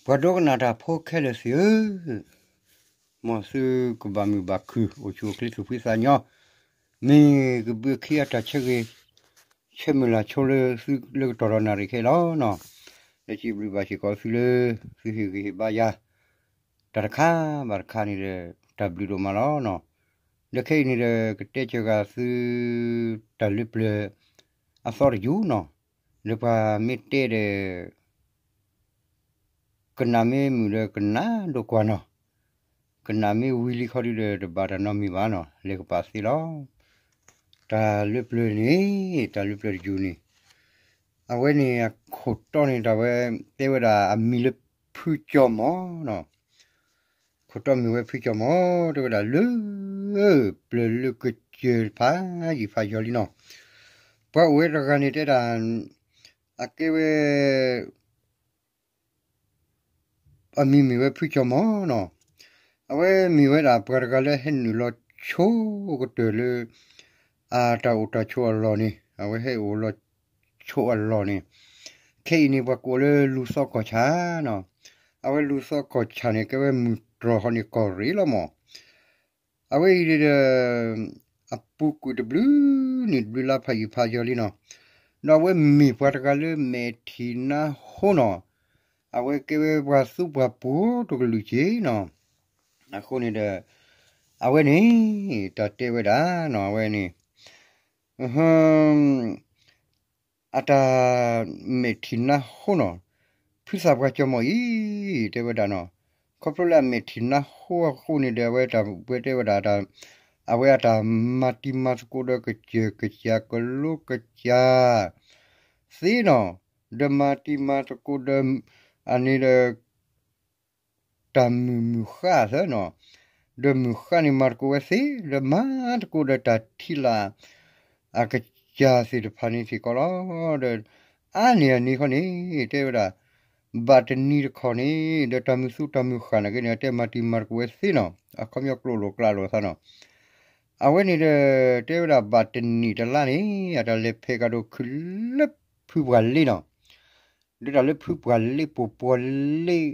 ပှၤဒိကနၣ်တၢ်ဖိခဲလၢာ်သ့ၣ်ဧၢ, မ်သုကဘၣ်မုာ်ဘၣ်ခုၣ် အိၣ်ဆူၣ်အိၣ်ချ့သူၣ်ဖှံသးညီ, မ့ၢ်ကဘုးခံအတၢ်ဆၢဂ့ၤ ဆၢမုၢ်လၢ်ဆိလၢသုလၢကတီၢ်ဒီးနၣ်ရံၣ်ခဲအံၤလီၤ. လၢစံးဘျုးဘၣ်စ့ၢ်ကီးသုလၢ သုဟ့ၣ်ဂံၢ်ဟ့ၣ်ဘါယၤ တၢ်တခါဘၣ်တခါန့ၣ်ဒီး တၢ်ဘျုးဒိၣ်မးလီၤ. ဒီးခဲအံၤန့ၣ်ဒီး ကတဲစှၤဂၤသု တၢ်လၢပျၢၤအသီတယူၢ်နီၤ, လၢပှၤမ့ၢ်တဲဒီး ကနၣ်မ့ၢ်မုာ်ဒီးကနၣ်ဒိၣ်ကွၢ်နီၤ, ကနၣ်မ့ၢ်ဝံၤလံခီဒုဒီး တဘၣ်တၢ်နီတမံၤဘၣ်နီၤ, လဲၤကပာ်သ့လီၤ. တၢ်လၢပျၢၤန့ၣ် တၢ်လၢပျၢၤတယူၢ်န့ၣ် အဝဲန့ၣ်အခိၣ်တီန့ၣ် တၢ်ဝဲတဲဝဲဒၣ်အမံၤလၢဖုကၠီၤမီၤနီၤ, ခိၣ်တီမ့ၢ်ဝဲဖုကၠီၤမီၤ တဲဝဲဒၣ်လၢ ပျၢၤလၢကစၢၢ်ဖးယံာ်ဖးယီၤလံနီၤ, ပှၤအိၣ်ဝဲတဂၤန့ၣ်တဲဒၣ် အကဲဝဲ အမံၤမ့ၢ်ဝဲဖုကၠီၤမီၤနီၤ, အဝဲမ့ၢ်ဝဲဒၣ်ပှၤတဂၤလၢဟဲနုာ်လီၤဆိကတၢၢ်လၢ အတၢ်အိၣ်တၢ်ဆိးအလီၢ်န့ၣ်, အဝဲဟဲအိၣ်လီၤဆိးအလီၢ်န့ၣ်, ခဲအံၤန့ၣ် ပှၤကိးလၢလူၤသီကီၢ်ဆၣ်နီၤ, အဝဲလူၤသီကီၢ်ဆၣ်န့ၣ် ကဲဝဲမုၢ်တြီၢ်ဟီန့ၣ်ကီၢ်ရ့ၣ်လီၤမီၤ. အဝဲအံၤဒီး အပူၤကွံာ်တဘျုးနံၣ်တဘျုးလါဖးယံာ်ဖးယီၤလံနီၤ, ဒီးအဝဲမ့ၢ်ပှၤတဂၤလၢမဲာ်ထံၣ်နါဟိနီၤ, အဝဲကဲဝဲပှၤသူပှၤပှိၤတကလုာ်က့နီၤ, အဃိန့ၣ်ဒီး အဝဲန့ၣ် တၢ်တဲဝဲဒၣ်နီၤ အဝဲန့ၣ် အတၢ်မဲာ်ထံၣ်နါဟိနီၤ, ဖုသၣ်ပှၢ်ကၠီၤမီၤအံၤ တဲဝဲဒၣ်နီၤ, ခီဖျိလၢအမဲာ်ထံၣ်နါဟိအဃိန့ၣ်ဒီး အဝဲတၢ်ဝဲတဲဝဲဒၣ် အဝဲအတၢ်မၤတံၤမၤသကိးဒီးကစၢၢ်ကစၢ်ကလိကစၢ်သ့နီၤ, ဒီးမၤတံၤမၤသကိးဒီး အန့ၣ်ဒီး တၢ်မုာ်မုာ်ဃၣ်သၢနီၤ, ဒီးမုာ်ဃၣ်န့ၣ်မၤသကိးဝဲသ့, ဒီးမၤသကိးဒီးတၢ်ထံလာ် အကစၢ်သ့ၣ်တဖၣ်န့ၣ်စ့ၢ်ကီးလီၤ. ဒီးအါန့ၢ်အန့ၣ်ခီန့ၣ် တဲဝဲဒၣ် ဘၣ်တနံၤတခီန့ၣ် ဒီးတၢ်မုာ်သူတၢ်မုာ်ဃၣ်နာ်က့န့ၣ် အတဲမၤတံၤမၤသကိးဝဲသ့နီၤ, အခီပညီကျိာ်လိာ်ကျးလိာ်သးနီၤ, အဝဲန့ၣ်ဒီး တဲဝဲဒၣ်ဘၣ်တနံၣ်တလါန့ၣ် အတၢ်လဲၤဖဲးကဒီးခုလၢဖုပှၢ်လ့နီၤ, ဒ်တၢ်လၢဖုပှၢ်လ့ပိာ်ပှၢ်လ့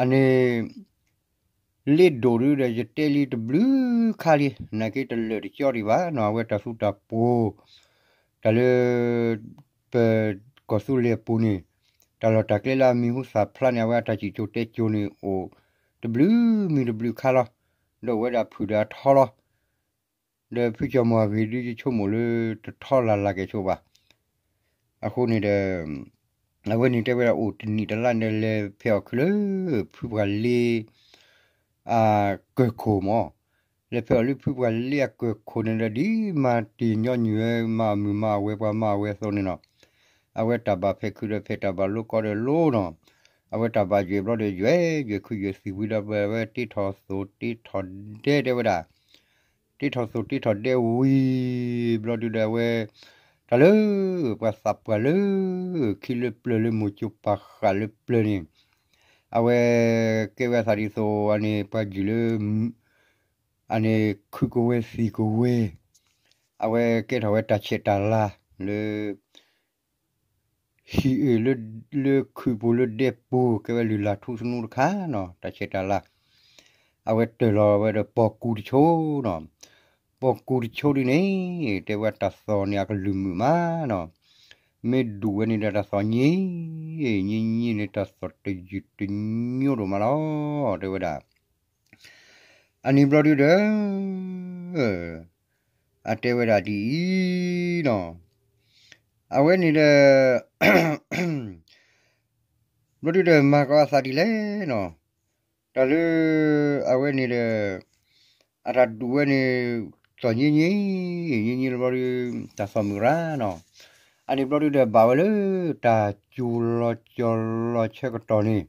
အန့ၣ် လ့ဒိၣ်ဒုဒီး ယတဲလံတဘျုးခါလံ နာ်က့တလၢာ်တကၠီဒံးဘၣ်နီၤ, အဝဲတၢ်သူတၢ်ပှိၤ တၢ်လၢ ပကီၢ်သူလ့ၤအပူၤန့ၣ် တၢ်လီၢ်တၢ်ကျဲလၢအမံၤဟူသၣ်ဖျါန့ၣ် အဝဲအတၢ်စံၣ်စိၤတဲစိၤန့ၣ်အိၣ် တဘျုးမံၤတဘျုးခါလီၤ. ဒီးအိၣ်ဝဲဒၣ်ဖုၣ်ဒီးအထီလီၤ. ဒီးဖုကၠီၤမီၤအဂ့ၢ်ဒု ယဆိကမိၣ်လၢတထီလၢ်လၢ်ကဲဆိးဘၣ်. အဃိန့ၣ်ဒီး အဝဲန့ၣ်တဲဝဲဒၣ်အိၣ်တနံၣ်တလါန့ၣ်ဒီး လဲၤဖဲးအီၣ်ခုလၢ ဖုပှၢ်လ့ အကၢၢ်ခိၣ်မီၤ, လဲၤဖဲးအီၣ်လၢဖုပှၢ်လ့အကၢၢ်ခိၣ်န့ၣ်ဒီး ဒ်မၤတ့ၢ်ညီနုၢ်ဝဲ မၤအမုာ်မၤအဝဲ ပှၤမၤအဝဲအသိးန့ၣ်နီၤ, အဝဲတၢ်ဘၣ်ဖဲးခုဒီးဖဲး တၢ်ဘၣ်လိကီဒီးလိနီၤ, အဝဲတၢ်ဘၣ်ယွဲၢ်ဘျီဒီးယွဲၢ် ယွဲၢ်ခုယွဲၢ်သံၣ်ဝံၤဒီး အဝဲတ့ထီၣ်သိၣ်တ့ထီၣ်ဒဲတဲဝဲဒၣ် တ့ထီၣ်သိၣ်တ့ထီၣ်ဒဲဝံၤဘျီဒုဒီး အဝဲ တၢ်လၢ ပှၤသးပှၢ်လၢ ခံလၢပျၢၤလၢမိၢ်ကၠိပာ်ဃာ်လၢပျၢၤန့ၣ် အဝဲ ကဲဝဲအသးဒ်သိး အန့ၣ် ပှၤယုၢ်လၢ အန့ၣ် ခုကဝဲၤသံၣ်ကဝဲၤ အဝဲကဲထီၣ်ဝဲတၢ်ဆဲးတၢ်လၤ လၢ ဟံၣ်အၢၣ်လၢ လၢခုးပူၤလၢဒဲပူၤ ကဲဝဲလုၢ်လၢ်ထူသနူတခါနီၤ တၢ်ဆဲးတၢ်လၤ အဝဲတၢၢ်လီၤဝဲဒီးပိာ်ကူတဆိနီၤ, ပိာ်ကူတဆိဒ်န့ၣ် တဲဝဲတၢ်သီၣ်န့ၣ် အကလုၢ်မုာ်မးနီၤ, မ့ၢ်ဒူၣ်ဝဲန့ၣ်ဒီးတၢ်သီၣ်ညံ ညံညံန့ၣ် တၢ်သီၣ်တယုၢ်တညိဒိၣ်မးလီၤ တဲဝဲဒၣ် အန့ၣ်ဘျီဒုဒီး အတဲဝဲဒၣ်ဒ်အံၤနီၤ, အဝဲန့ၣ်ဒီး ဘျီဒုဒီးမၤကီးအသးဒ်လဲၣ်နီၤ, တၢ်လၢ အဝဲန့ၣ်ဒီး အတၢ်ဒူၣ်ဝဲန့ၣ် သီၣ်ညံညံ ညံညံလီၤဘျီဒု တၢ်သီၣ်မုာ်ရၣ်နီၤ, အန့ၣ်ဘျီဒုဒီးဘၣ်ဝဲလၢ တၢ်စူၤလီၤကၠီၤလီၤဆၢကတီၢ်န့ၣ်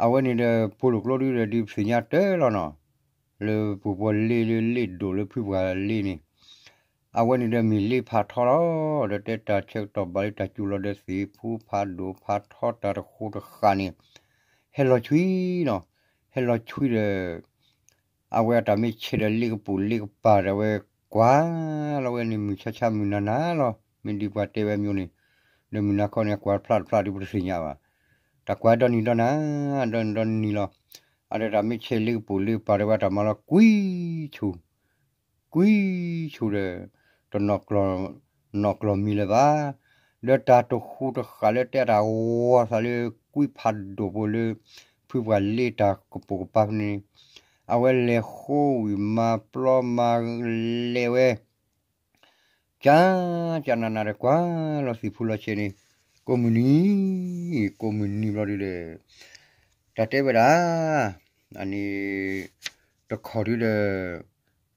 အဝဲန့ၣ်ဒီး ပိာ်လိာ်ကျိဒုဒီး ဒုးသ့ၣ်ညါတၢ်လီၤနီၤ, လၢပူၤပှၤလ့လၢလ့ဒိၣ်လၢဖုပှၢ်လ့န့ၣ် အဝဲန့ၣ်ဒီးမ့ၢ်လ့ဖးထီလီၤ, ဒီးတဲတၢ်ဆၢကတီၢ်ဘၣ်လၢတၢ်စူၤလီၤဒီးသ့ၣ်ဖူဖးဒိၣ်ဖးထီတၢ်တဃိတဃာ်န့ၣ် ဟဲလီၤဆွံနီၤ, ဟဲလီၤဆွံဒီး အဝဲအတၢ်မ့ၢ်ဆဲးဒီးလ့ကပိာ်လ့ကပၤဒီး အဝဲကွၢ်လီၤဝဲန့ၣ် မုၢ်ဆါဆါမုၢ်နၤနၤလီၤ, မ့ၢ်ဒ်ပှၤတဲဝဲအမျိုးန့ၣ်, ဒီးမုၢ်နၤခီန့ၣ် ကွၢ်တဖျါတဖျါဒ်ပတသ့ၣ်ညါဘၣ်, တၢ်ကွၢ်ဒီနံၤဒီနၤ, ဒီနံၤဒီနံၤလီၤ. အဒီးတၢ်မ့ၢ်ဆဲးလ့ကပူၤလ့ကပၤဒီးဝဲတၢ်မၤလီၤကွံဆူၣ် ကွံဆူၣ်ဒီး တနီၤကျီၢ် နီၤကျီၢ်မံၤလၢၤဘၣ်. ဒီးတၢ်တဟူးတဃာ်လၢတဲတၢ်ဝီၤသးလၢကွံဖးဒိၣ်ဖိလၢ ဖုပှၤလ့တၢ်ကပိာ်ကပၤဖဲန့ၣ်, အဝဲလဲၤဃိဝံၤမၤပျီမၤလဲၤဝဲ ကၢ်ကၢ်နးနးဒီးကွၢ်လီၤသံၣ်ဖူလီၤဆဲးန့ၣ်, ကိးမုၢ်နံၤ, ကိးမုၢ်နံၤဘျီဒုဒီး တၢ်တဲဝဲဒၣ်, အန့ၣ် တခီဒုဒီး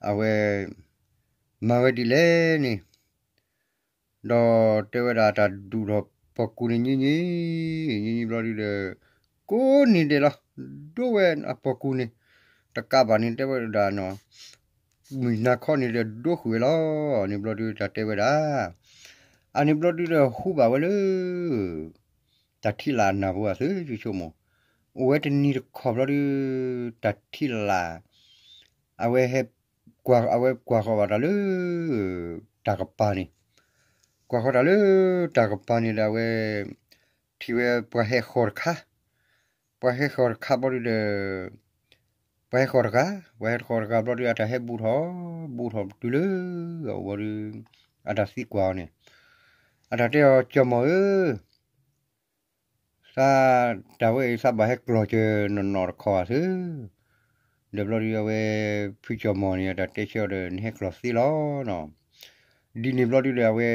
အဝဲ မၤဝဲဒ်လဲၣ်န့ၣ်, ဒီးတဲဝဲဒၣ်တၢ်ဒူၣ်ထီၣ်ပှၤကူန့ၣ် ညံညံ, ညံညံဘျီဒုဒီး ကိးနံၤဒဲးလီၤ, ဒိဝဲအပှၤကူန့ၣ်, တကးဘၣ်န့ၣ်တဲဝဲဒၣ်နီၤ, မုၢ်နၤခီန့ၣ်ဒီးဒိဃုာ်ဝဲလီၤ. န့ၣ်ဘျီဒုတၢ်တဲဝဲဒၣ်, အန့ၣ်ဘျီဒုဒီးဟူဘၣ်ဝဲလၢ တၢ်ထံၣ်လၢ်အနၢ်ပူၤအသုဆိကမိၣ်, အိၣ်ဝဲတနံၤတခီဘျီဒု တၢ်ထံၣ်လၢ် အဝဲဟဲ ကွၢ် အဝဲကွၢ်ဃီၤဘၣ်တၢ်လၢ တၢ်ကပၤန့ၣ်, ကွၢ်ဃီၤတၢ်လၢ တၢ်ကပၤန့ၣ်ဒီးအဝဲ ထံၣ်ဝဲပှၤဟဲဃီၤတခါ, ပှၤဟဲဃီၤတခါဘျီဒုဒီး ပှၤဟဲဃီၤတဂၤ, ပှၤဟဲဃီၤတဂၤဘျီဒု အတၢ်ဟဲဘူးထီၣ်, ဘူးထီၣ်တုၤလၢ အအိၣ်ဘျီဒု အတၢ်သံကွၢ်အီၤန့ၣ်, အတၢ်တဲအီၤ ကၠီၤမီၢ်ဧၢ သး တၢ်ဝဲအံၤသးဘၣ်ဟဲကျီၢ်စၢၤနီၢ်နီၢ်တခီဧါသု, ဒီးဘျီဒုအဝဲ ဖုကၠီၣ်မီၢ်န့ၣ် အတၢ်တဲဆၢအီၤဒီး နဟဲကျီၢ်သ့လီၤနီၤ, ဒ်န့ၣ်ဘျီဒုဒီးအဝဲ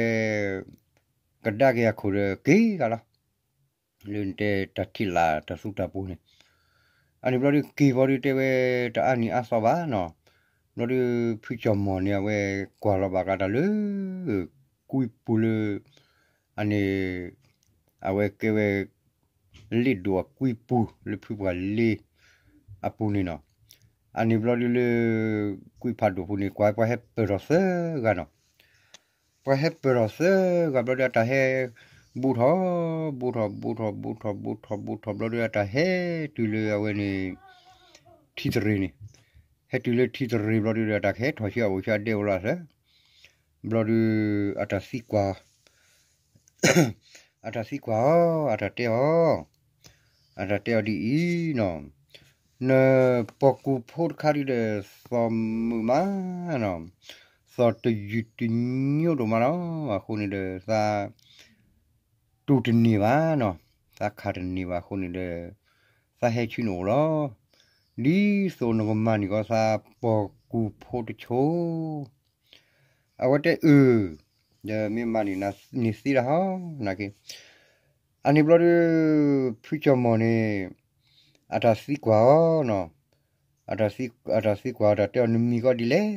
ကဒါက့ၤအခိၣ်ဒီးက့ၤဂၤလီၤ, လၢနတဲတၢ်ထံၣ်လၢ်တၢ်သူတၢ်ပူၤန့ၣ်, အန့ၣ်ဘျီဒုက့ၤဘျီဒုတဲဝဲတၢ်အါနံၤအါသီဘၣ်နီၤ, ဘျီဒု ဖုကၠီၣ်မီၢ်န့ၣ် အဝဲကွၢ်လီၤဘၣ်ကတၢ်လၢ ကွံပူၤလၢ အန့ၣ် အဝဲကဲဝဲ လ့ၣ်ဒိၣ်အကွံပူၤလၢဖုပှၤလ့အပူၤန့ၣ်နီၤ, အန့ၣ်ဘျီဒုလၢ ကွံဖးဒိၣ်ပူၤန့ၣ် ကွၢ်ပှၤဟဲပၢၢ်ထီၣ်သၢဂၤနီၤ, ပှၤဟဲပၢၢ်ထီၣ်သၢဂၤဘျီဒုအတၢ်ဟဲ ဘူးထီၣ် ဘူးထီၣ် ဘူးထီၣ် ဘူးထီၣ် ဘူးထီၣ် ဘူးထီၣ်ဘျီဒုအတၢ်ဟဲတုၤလၢအဝဲန့ၣ် ထံသရ့ၤန့ၣ်, ဟဲတုၤလၢထံသရ့ၤဘျီဒုဒီး အတၢ်ကဟဲထီၣ်ဆူအအိၣ်ဆူအဒဲအိၣ်လီၤသၢ, ဘျီဒု အတၢ်သံကွၢ် အတၢ်သံကွၢ်အီၤ အတၢ်တဲအီၤ, အတၢ်တဲအီၤဒ်အံၤနီၤ, နပှၤကူဖိတခါဒုဒီး သီၣ်မုာ်မးနီၤ, သီၣ်တယုၢ်တညိဒိၣ်မးလီၤ, အဃိန့ၣ်ဒီး သး တူၢ်တန့ၢ်ဘၣ်နီၤ, သးခးတန့ၢ်ဘၣ်အဃိန့ၣ်ဒီး သးဟဲဆူနအိၣ်လီၤ, ဒ်သိးနကမၤန့ၢ်ကီးသးပှၤကူဖိတဆိ အဝဲတဲအုး, ဒီးမ့ၢ်မၤန့ၣ်နသ့တၢ်ဟီ နာ်က့, အန့ၣ်ဘျီဒု ဖုကၠီၣ်မီၢ်န့ၣ် အတၢ်သံကွၢ်အီၤနီၤ, အတၢ်သံကွၢ်အတၢ်တဲအီၤနမံၤကီးဒ်လဲၣ်,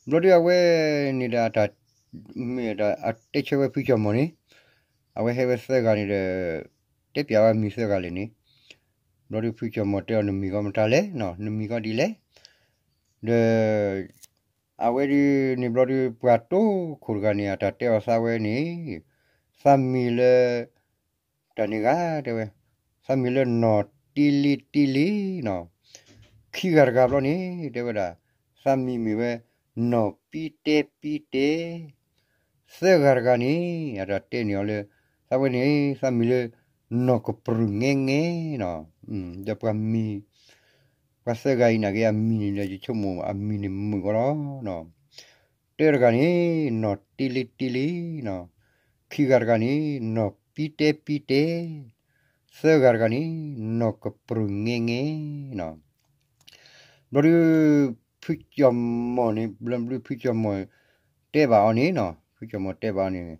ဘျီဒုအဝဲန့ၣ်ဒီး မ့ၢ်အတဲဆၢဝဲဖုကၠီၣ်မီၢ်န့ၣ်, အဝဲဟဲဝဲသၢဂၤန့ၣ်ဒီး တဲပျးဝဲမံၤသၢဂၤလဲၣ်န့ၣ်, ဘျီဒုဖုကၠီၣ်မီၢ်တဲအီၤနမံၤကီးမတၤလဲၣ်နီၤ, နမံၤကီးဒ်လဲၣ်, ဒီး အဝဲဒုန့ၣ်ဘျီဒု ပှၤတိခိၣ်တဂၤန့ၣ် အတၢ်တဲအီၤသးဝဲန့ၣ်, သးမံၤလၢ တၢ်န့ၣ်ဂၤတဲဝဲ, သးမံၤလၢနီၢ်တ့လ့တ့လ့နီၤ, ခံဂၤတဂၤဘျီန့ၣ် တဲဝဲဒၣ်, သးမံၤမ့ၢ်ဝဲ နီၢ်ပံတဲပံတဲ သၢဂၤတဂၤန့ၣ် အတၢ်တဲန့ၢ်အီၤလၢ သးဝဲန့ၣ် သးမံၤလၢ နီၢ်ကပြုၢ်ငဲငဲနီၤ, ဒီးပှၤမံၤ ပှၤသၢဂၤအံၤနာ်က့ အမံၤန့ၣ်ဒီး ယဆိကမိၣ်အမံၤန့ၣ်မုာ်ကီးလီၤ. တၢတဂၤန့ၣ် နီၢ်တ့လ့တ့လ့နီၤ, ခံဂၤတဂၤန့ၣ် နီၢ်ပံတဲပံတဲ, သၢဂၤတဂၤန့ၣ် နီၢ်ကပြုၢ်ငဲငဲနီၤ. ဘျီဒု ဖုကၠီၣ်မီၢ်န့ၣ် ဘျီဒုဖုကၠီၣ်မီၢ်တဲဘၣ်အီၤန့ၣ်နီၤ, ဖုကၠီၣ်မီၢ်တဲဘၣ်အီၤန့ၣ်,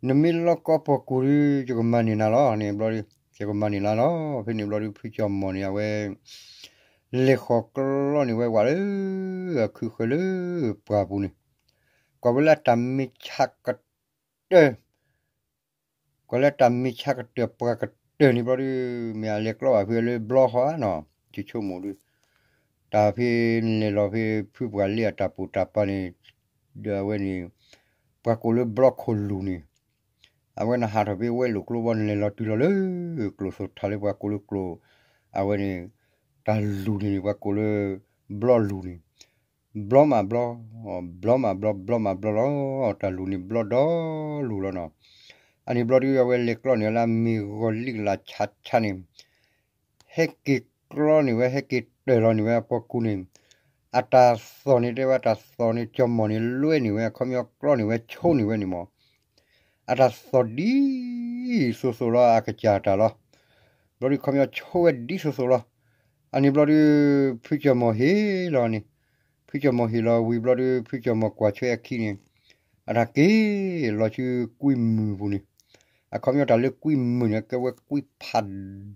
နမ့ၢ်လီၢ်ကီၢ်ပှၤကူၤဒု ယကမၤန့ၢ်နၤလီၤန့ၣ် ဘျီဒု ယကမၤန့ၢ်နၤလီၤ. ဖဲန့ၣ်ဘျီဒု ဖုကၠီၣ်မီၢ်န့ၣ် အဝဲ လဲၤဃီၤကျီန့ၢ်ဝဲဝးလၢ အခုၣ်ဃၢၤလၢပှၢ်ပူၤန့ၣ်, ကွၢ်ဝဲလၢတၢ်မ့ၢ်ဆါကတၢၢ် ကွၢ်လၢတၢ်မ့ၢ်ဆါကတၢၢ်ပှၤကတၢၢ်န့ၣ်ဘျီဒု မ့ၢ်အလဲၤကျီဘၣ်ဖဲလၢဘျီဃီဧါနီၤ, ယဆိကမိၣ်ဒု တၢ်ဖဲလဲၤလီၤဖဲဖုပှၢ်လ့အတၢ်ပူၤတၢ်ပၤန့ၣ်, ဒီးအဝဲန့ၣ် ပှၤကိးလၢဘျီခိၣ်လူၤန့ၣ်, အဝဲနဟးထီၣ်ဖဲဝဲလိာ်ကျိဘီန့ၣ် လဲၤလီၤတုၤလီၤလၢ ကျိၣ်သိၣ်ထးလၢပှၤကိးလၢကျိၣ်, အဝဲန့ၣ် တၢ်လူၤန့ၣ်န့ၣ် ပှၤကိးလၢ ဘျီလူၤန့ၣ်, ဘျီမးဘျီ, ဘျီမးဘျီ ဘျီမးဘျီလီၤ. တၢ်လူၤန့ၣ်ဘျီဒီလူၤလီၤနီၤ. အန့ၣ်ဘျီဒုး အဝဲလဲၤကျီန့ၢ်ဝဲလၢအမ့ၢ်ဂီၤလံၣ်ကလးဆါဆါန့ၣ်, ဟဲက့ၤကျီန့ၢ်ဝဲ ဟဲက့ၤတၢၢ်လီၤန့ၢ်ဝဲအပီၢ်ကူန့ၣ်, အတၢ်သီၣ်န့ၣ်တဲဝဲ အတၢ်သီၣ်န့ၣ် ကၠီၤမီၢ်န့ၣ် လွဲန့ၢ်ဝဲ အခီပညီကျီန့ၢ်ဝဲ ဆိန့ၢ်ဝဲန့ၣ်မီၢ် အတၢ်သီၣ်ဒ်သိးသိးလီၤ အကစၢ်တၢ်လီၤ. ဘျီဒုးခီပညီဆိဝဲဒ်သိးသိးလီၤ. အန့ၣ်ဘျီဒုး ဖုကၠီၤမီၢ်ဟ့ၣ်လီၤန့ၣ်, ဖုကၠီၤမီၢ်ဟ့ၣ်လီၤဝံၤဘျီဒုး ဖုကၠီၤမီၢ်ကွၢ်ထွဲအခံန့ၣ်, အတၢ်က့ၤလီၤဆူကွံမုၢ်ပူၤန့ၣ်, အခီပညီတၢ်လၢကွံမုၢ်န့ၣ် ကဲဝဲကွံဖး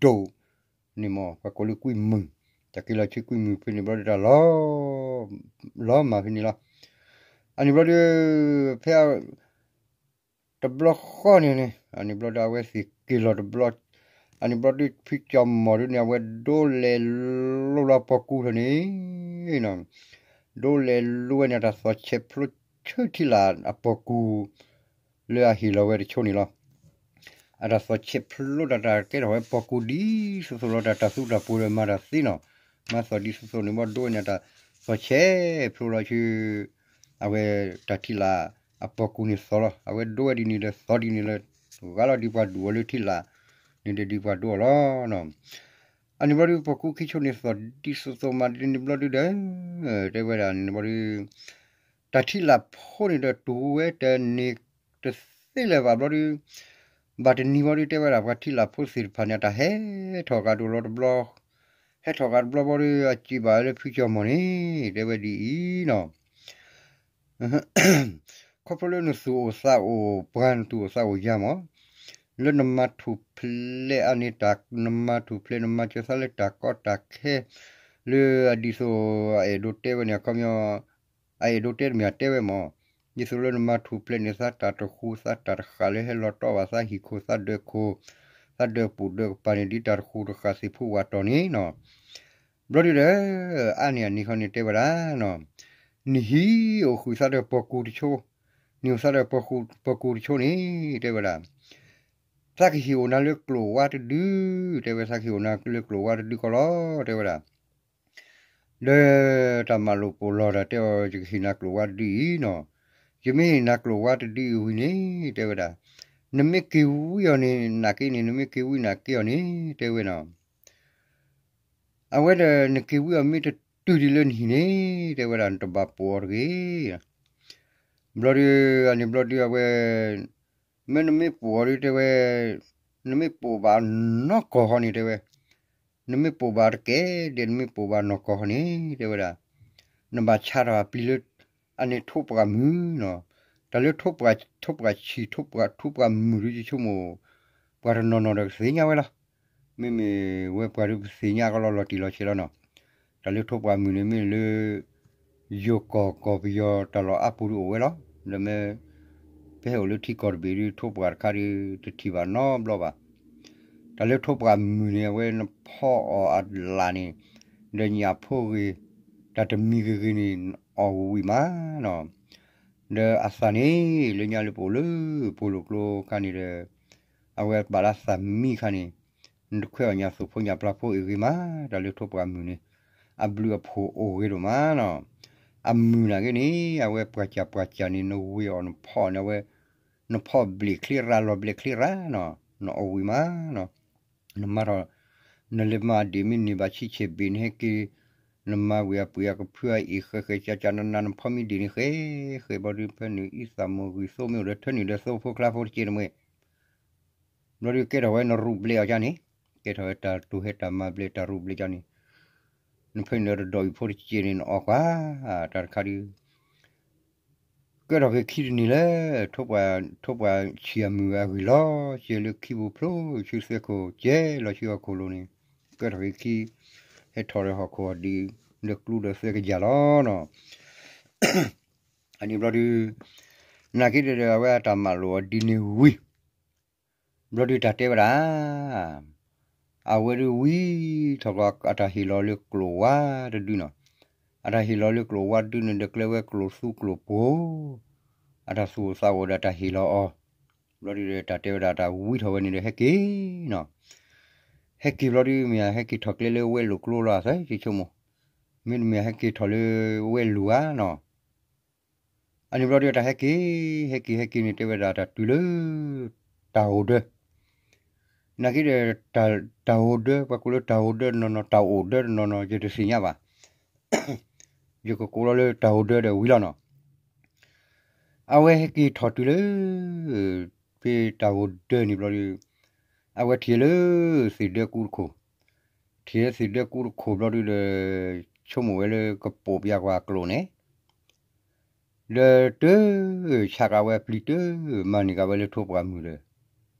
ဒိၣ်န့ၣ်မီၢ် ပှၤကိးလၢကွံမုၢ်, တၢ်က့ၤလီၤဆူကွံမုၢ်ဖဲန့ၣ်ဘျီဒုးတၢ် လီၤမၢ်ဖဲန့ၣ်လီၤ. အန့ၣ်ဘျီဒုး ဖဲ တဘျီဃီန့ၣ်န့ၣ် အန့ၣ်ဘျီဒုး အဝဲသ့ၣ်က့ၤလီၤတဘျီ, အန့ၣ်ဘျီဒုး ဖုကၠီၤမီၢ်ဒုးန့ၣ် အဝဲဒိလဲၤလိလီၤပီၢ်ကူထီၣ်န့ၣ်, ဒိလဲၤလိဝဲန့ၣ် အတၢ်သီၣ်ဆဲးဖျိဆၢထံလာ်အပီၢ်ကူ လၢအဟ့ၣ်လီၤဝဲတဆိန့ၣ်လီၤ. အတၢ်သီၣ်ဆဲးဖျိတၢ် တၢ်ကဲထီၣ်ဝဲပီၢ်ကူဒ်သိးသိးလီၤ တၢ်တၢ်သူတၢ်ပှိၤဒီးမၤတၢ်သ့နီၤ, မၤသီၣ်ဒ်သိးသိးန့ၣ် ဘၣ်ဒိဝဲန့ၣ် အတၢ်သီၣ်ဆဲးဖျိလီၤဆူ အဝဲတၢ်ထံလာ်အပီၢ်ကူန့ၣ်သီၣ်လီၤ. အဝဲဒိဝဲဒ်န့ၣ်ဒီးသီၣ်ဒ်န့ၣ်လီၤ, ဂၤလီၤဒ်ပှၤဒုးအီၤလၢထံလာ်န့ၣ်ဒီးဒ်ပှၤဒိအီၤလီၤ. အန့ၣ်ဘျီဒုး ပီၢ်ကူခံဆိန့ၣ်သီၣ်ဒ်သိးသိးမးဒ်န့ၣ်ဘျီဒုးဒီး တဲဝဲဒၣ်န့ၣ်ဘျီဒုး တၢ်ထံလာ်ဖိန့ၣ်ဒီးတူၢ်ဝဲတန့ၢ် တသ့လၢၤဘၣ်ဘျီဒုး ဘၣ်တနံၤဘျီဒုး တဲဝဲဒၣ်ပှၤထံလာ်ဖိသ့ၣ်တဖၣ်န့ၣ် အတၢ်ဟဲထီၣ်ဂၤဒိၣ်လီၤတဘျီ, ဟဲထီၣ်ဂၤတဘျီဘျီဒုး အစံးဘၣ်ဝဲလၢဖုကၠီၤမီၢ်န့ၣ် တဲဝဲဒ်အံၤနီၤ, ခီဖျိလၢနသူၣ်အိၣ်သးအိၣ်ပှၤ နသူၣ်အိၣ်သးအိၣ်ယၤမီၢ်, လၢနမၤထူၣ်ဖျဲးအန့ၣ်တၢ် နမၤထူၣ်ဖျဲး နမၤစၢၤသးလၢတၢ်ကီတၢ်ခဲ လၢအဒ်သိးအအဲၣ်ဒိးတဲဝဲန့ၣ် အခီပညီ အအဲၣ်ဒိးတဲတမ့ၢ်တဲဝဲမီၢ်, ဒ်သိးလၢနမၤထူၣ်ဖျဲးန့ၣ် သးတၢ်တဃူ သးတၢ်တဃာ်လၢဟဲလီၤတီဘၣ်သးဟံၣ်ခိၣ် သးဒၢးခိၣ် သးဒၢးပူၤဒၢးကပၤန့ၣ် ဒ်တၢ်တဃူတဃာ်သ့ၣ်ဖိဝးတီၢ်န့ၣ်နီၤ, ဘျီဒုးဒီး အါန့ၢ်အန့ၣ်ခီန့ၣ်တဲဝဲဒၣ်နီၤ, နဟံးအိၣ်ဃုာ်သးဒီးပီၢ်ကူတဆိ, နဟံးအိၣ်သးဒီးပီၢ်ကူတဆိန့ၣ် တဲဝဲဒၣ်, သးကဟ့ၣ်အိၣ်နၤလၢကျိာ်ဝါတဒု, တဲဝဲ သးကဟ့ၣ်အိၣ်နၤလၢကျိာ်ဝါတဒုကီလီၤ တဲဝဲဒၣ် ဒီးတၢ်မၤလိာ်ပိာ်လီၤတၢ်တဲအီၤ ယကဟ့ၣ်နၤကျိာ်ဝါတဒုအံၤနီၤ, ယမ့ၢ်ဟ့ၣ်နၤကျိာ်ဝါတဒုအံၤဝံၤန့ၣ် တဲဝဲဒၣ်, နမ့ၢ်က့ၤဝံအီၤန့ၣ် နာ်က့န့ၣ် နမ့ၢ်က့ၤဝံနာ်က့အီၤန့ၣ် တဲဝဲနီၤ, အဝဲဒီးနက့ၤဝံအီၤမ့ၢ်တတုၤဒံးလၢနဟံၣ်န့ၣ် တဲဝဲဒၣ် နတဘၣ်ပိာ်အီၤတဂ့ၤ ဘျီဒုး အန့ၣ်ဘျီဒုးအဝဲ မ့ၢ်နမ့ၢ်ပိာ်အီၤဒုးတဲဝဲ, နမ့ၢ်ပိာ်ဘၣ်နီၢ်ကီၢ်ဃီန့ၣ်တဲဝဲ, နမ့ၢ်ပိာ်ဘၣ်တကဲဒဲး နမ့ၢ်ပိာ်ဘၣ်နီၢ်ကီၢ်ဃီန့ၣ် တဲဝဲဒၣ်, နဘၣ်ဆါထီၣ်အပျံၤလၢ အန့ၣ်ထိးပှၢ်မုၢ်နီၤ, တၢ်လၢထိးပှၢ်ဆံၣ် ထိးပှၢ်ထူးပှၢ်မုၢ်ဒုးယဆိကမိၣ် ပှၤတနီၤနီၤဒီးကသ့ၣ်ညါဝဲလီၤ, မ့မ့ၢ်ဝဲပှၤဒုးပသ့ၣ်ညါကီလီၤလီၤတံၢ်လီၤဆဲးလီၤနီၤ, တၢ်လၢထိးပှၢ်မုၢ်န့ၣ်မ့ၢ်လၢ ယိၤကီၢ်ကီၢ်ပယီၤတၢ်လီၢ်အါပူၤဒုးအိၣ်ဝဲလီၤ, ဒီးမ့ၢ် ပဟဲအိၣ်လၢထံကီၢ်တဘ့ၣ်ဒုး ထိးပှၢ်တခါဒုး တထံၣ်ဘၣ်နီတဘျီဘၣ်, တၢ်လၢထိးပှၢ်မုၢ်န့ၣ် အဝဲနဖီအီၤအလၣ်န့ၣ်, ဒီးညၣ်ဖိဂ့ၤ, တၢ်တမံၤဂ့ၤဂ့ၤန့ၣ် အီၣ်ဝံၤမးနီၤ, ဒီးအသၣ်န့ၣ် လၢညါလၢပအိၣ်လၢ ပူၤလိာ်ကျိခါန့ၣ်ဒီး အဝဲဘၣ်လၢအသၣ်မံခါန့ၣ်, နတခွဲးအီၣ်ညၣ်သူၣ်ဖိညၣ်ပျၢ်ဖိအံၤဂ့ၤမး, တၢ်လၢထိးပှၢ်မုၢ်န့ၣ် အဘျုးအဖှိၣ်အိၣ်ဂ့ၤဒိၣ်မးနီၤ, အမုၢ်နာ်က့န့ၣ် အဝဲပှၢ်စၢ်ပှၢ်စၢ်န့ၣ် နဝ့ၤအီၣ်နဖီအီၤန့ၣ် အဝဲ နဖီဘျ့ၣ်ချ့ရၤလီၤဘျ့ၣ်ချ့ရၤနီၤ, နအီၣ်ဝံၤမးနီၤ, နမၤထီၣ် နလဲၤမၤဒ့ၣ်မ့ၢ်န့ၢ်ဘၣ်ဆံဆဲၣ်ဘ့ၣ်န့ၣ်ဟဲက့ၤ, နမၤဝံၤအပှ့ၤအကဖုအအ့ၣ်ဃဲးဃဲးကၠးကၠးနးနး နဖီမ့ၢ်ဒ့ၣ်န့ၣ်ဃဲးဃဲးဘျီဒုး ဖဲနုာ်အံသၣ်မိၢ်ဂံၢ်သိမ့ၢ်အိၣ်ဒီးထၢနုာ်ဒီးသိဖိကျါဖိတက့ၢ်နမှဲ ဘျီဒုးကဲထီၣ်ဝဲနရူးဘျဲးအီၤကၠၢန့ၣ်, ကဲထီၣ်ဝဲတၢ်တိာ်ဟဲတၢ်မၤဘျဲးတၢ်ရူးဘျဲးကၠၢန့ၣ်, နဖဲနုာ်ဒီးတဒီးအံၤဖိတက့ၢ်န့ၣ် နအီၣ်ကွၢ်, တၢ်တခါဒုး ကဲထီၣ်က့ၤခံတနံၤလၢ ထိးပှၢ်ဆံၣ်အမုၢ်အဂ့ၢ်လီၤ, ကဲလၢခံပူၤဖျိဆူသဲခိၣ် ကဲလီၤဆူဟီၣ်ခိၣ်လိၤန့ၣ်, ကဲထီၣ်က့ၤခံ ဟဲထီၣ်ဒီးဟီၣ်ခိၣ်အီၤဒ် ဒီးကျူဒီးသဲကယၤလီၤနီၤ. အန့ၣ်ဘျီဒုး နာ်က့ဒီးအဝဲအတၢ်မၤလိာ်အီၤဒ်န့ၣ်ဝံၤ ဘျီဒုးတၢ်တဲဝဲဒၣ် အဝဲဒုးဝံၤထီၣ်ဘျီ အတၢ်ဟ့ၣ်လီၤလၢကျိာ်ဝါတဒုနီၤ, အတၢ်ဟ့ၣ်လီၤလၢကျိာ်ဝါတဒုန့ၣ် ဒီးကျဲဝဲကျိာ်သူကျိာ်ပှိၤ, အတၢ်သူၣ်အိၣ်သးအိၣ်ဒီးတၢ်ဟ့ၣ်လီၤအီၤ, ဘျီဒုးဒီးတၢ်တဲဝဲဒၣ်တၢ်ဝံၤထီၣ်ဝဲန့ၣ်ဒီးဟဲက့ၤနီၤ, ဟဲက့ၤဘျီဒုးမ့ၢ် ဟဲက့ၤထီၣ်ကျဲလၢဝဲလိာ်ကျိလီၤသဲ ယဆိကမိၣ်, မ့တမ့ၢ်ဟဲက့ၤထီၣ်လၢဝဲလိာ်ဧါနီၤ အန့ၣ်ဘျီဒုးတၢ်ဟဲက့ၤ ဟဲက့ၤဟဲက့ၤန့ၣ် တဲဝဲဒၣ်တၢ်တုၤလၢ တၢ်အိၣ်ဒၢ, နာ်က့ဒီး တၢ်အိၣ်ဒၢ ပှၤကိးလၢတၢ်အိၣ်ဒၢတနီၤနီၤ တၢ်အိၣ်ဒၢတနီၤနီၤ ယတသ့ၣ်ညါဘၣ်. ယကကိးလီၤလၢတၢ်အိၣ်ဒၢဒီးဝံၤလီၤနီၤ. အဝဲဟဲက့ၤထီၣ်တုၤလၢ ဖဲတၢ်အိၣ်ဒၢန့ၣ်ဘျီဒီး အဝဲထံၣ်လၢ သ့ၣ်ဒၢကူတခိၣ်, ထံၣ်လၢသ့ၣ်ဒၢကူတခိၣ်ဘျီဒုဒီး ဆိကမိၣ်ဝဲလၢကပိာ်ပယၤကွၢ်ကျိာ်န့ၣ်, ဒီးတ ဆးကးဝဲအပျံၤတ မၤန့ၢ်ကးဝဲလၢထိပှၢ်မုၢ်ဒီး,